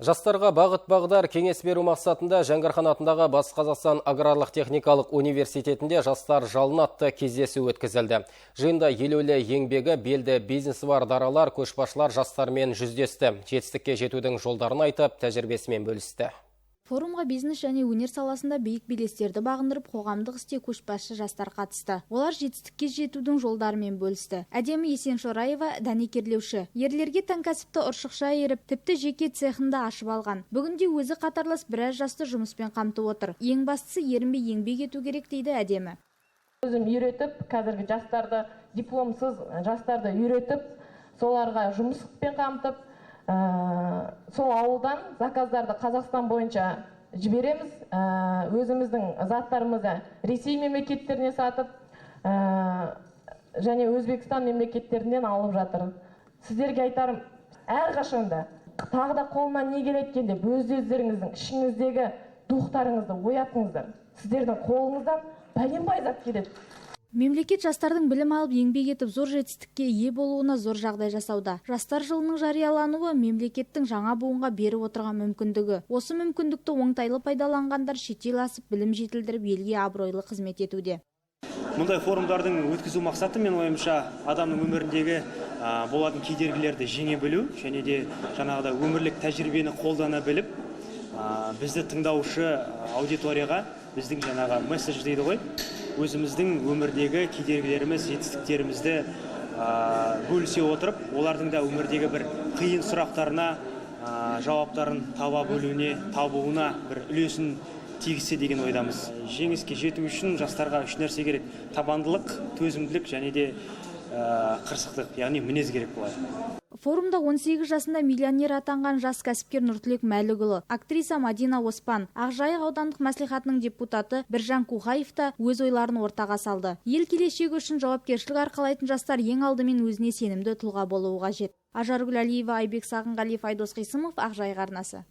Жастарға бағыт бағдар, кеңес беру мақсатында Жәңгір атындағы Батыс Қазақстан аграрлық техникалық университетінде «Жастар жалыны» атты кездесу өткізілді. Жиында елеулі еңбегі, белді бизнесі бар даралар, көшбасшылар жастармен жүздесті. Жетістікке жетудің жолдарын айтып, тәжірибесімен бөлісті. Форумға бизнес және өнер саласында биік белестерді бағындырып, қоғамдық істе көшбасшы жастар қатысты. Олар жетістікке жетудің жолдарымен бөлісті. Әдемі Есеншораева дәнекерлеуші. Ерлерге тән кәсіпті ұршықша иіріп, тіпті жеке цехын да ашып алған. Бүгінде өзі қатарлас біраз жасты жұмыспен қамтып отыр. Ең бастысы, ерінбей еңбек ету керек, дейді Әдемі. Өзім үйретіп, қазіргі жастарды, дипломсыз жастарды үйретіп, соларға жұмыспен қамтып, сол ауылдан заказдарды Қазақстан бойынша жібереміз. Өзіміздің заттарымызды Ресей мемлекеттеріне сатып және Өзбекстан мемлекеттерінен алып жатыр. Сіздерге айтарым, әрқашанда тағы да қолымнан не келеді екен деп өз өздеріңіздің ішіңіздегі духтарыңызды оятыңыздар. Сіздердің қолыңыздан бәленбай зат келеді. Мемлекет жастардың білім алып, еңбек етіп, зор жетістікке ие болуына зор жағдай жасауда. Жастар жылының жариялануы – мемлекеттің жаңа буынға беріп отырған мүмкіндігі. Осы мүмкіндікті оңтайлы пайдаланғандар шетел асып, білім жетілдіріп, елге абыройлы қызмет етуде. Мұндай форумдардың өткізу мақсаты, менің ойымша, адамның өміріндегі болатын кедергілерді жеңе білу және де жаңағыдай өмірлік тәжірибені қолдана біліп, бізді тыңдаушы аудиторияға біздің жаңағы месседж дейді ғой, өзіміздің өмірдегі кедергілеріміз, жетістіктерімізді бөлісе отырып, олардың да өмірдегі бір қиын сұрақтарына жауаптарын таба білуіне, табуына бір үлесін тигізсе деген ойдамыз. Жеңіске жету үшін жастарға үш нәрсе керек: табандылық, төзімділік және де қырсықтық, яғни мінез керек болады. Форумда 18 жасында миллионер атанған жас кәсіпкер Нұртілек Мәлікұлы, актриса Мадина Оспан, Ақжайық аудандық мәслихатының депутаты Біржан Кухаев та өз ойларын ортаға салды. Ел келешегі үшін жауапкершілік арқалайтын жастар ең алдымен өзіне сенімді тұлға болуы қажет. Ажаргүл Әлиева, Айбек Сағынғалиев, Айдос Қисымов, Ақжайық арнасы.